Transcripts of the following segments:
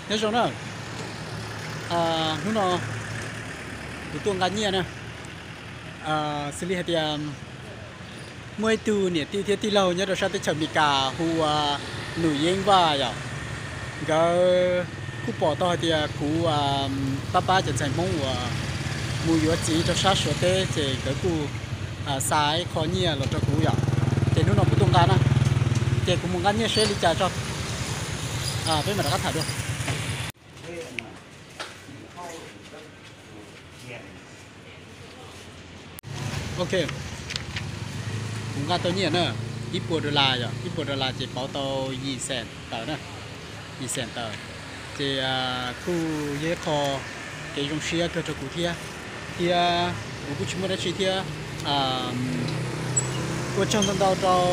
Nyob zoo na, hnub no kuv tuaj nqa nyiaj na, xws li hais tias muaj ib tug niam tij thiab tij laug nyob rau sab teb chaws Amelikas hu ua Nus Yeeb Vaj yom, nkawd kuj pom tau hais tias kuv pab pab cov ntxhais Hmoob uas mus yuav txiv rau sab Suav teb ces nkawd kuj xa ib qho nyiaj los rau kuv yom, ces hnub no kuv tuaj nqa na, ces kuv mus nqa nyiaj seb li cas tso, peb mam rov qab tham dua. Ok, kuv nqa tau nyiaj na, ib puas dollar yom, ib puas dollar ces pauv tau yim xees tawm na, yim xees tawm, ces kuj yog ib qho kev zoo siab kawg rau kuv thiab, thiab kuv kuj tsis muaj dab tsi thiab. Ua tsaug ntau ntau rau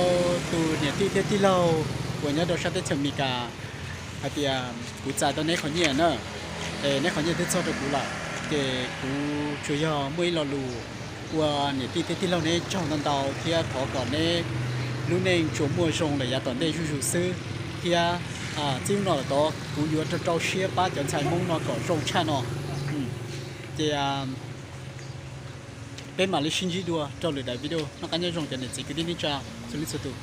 tus niam tij thiab tij laug uas nyob rau sab teb chaws Amelikas hais tias kuv txais tau neb qhov nyiaj na, es neb qhov nyiaj twb txog rau kuv lawm, ces kuv tsuas yog muaj ib lo lus ua niam tij thiab tij laug neb tsaug ntau ntau thiab thov kom neb lub neej tsuas muaj zoo lawm yav tom ntej zuj zus xwb, thiab txij hnub no lawm tod kuv yuav rau rau siab pab cov ntxhais Hmoob no kom zoo tshaj no. Ces peb mam li sib ntsib dua rau lwm daim video. Noj qab nyob zoo cov niam txiv kwv tij neej tsa txhua leej txhua tus.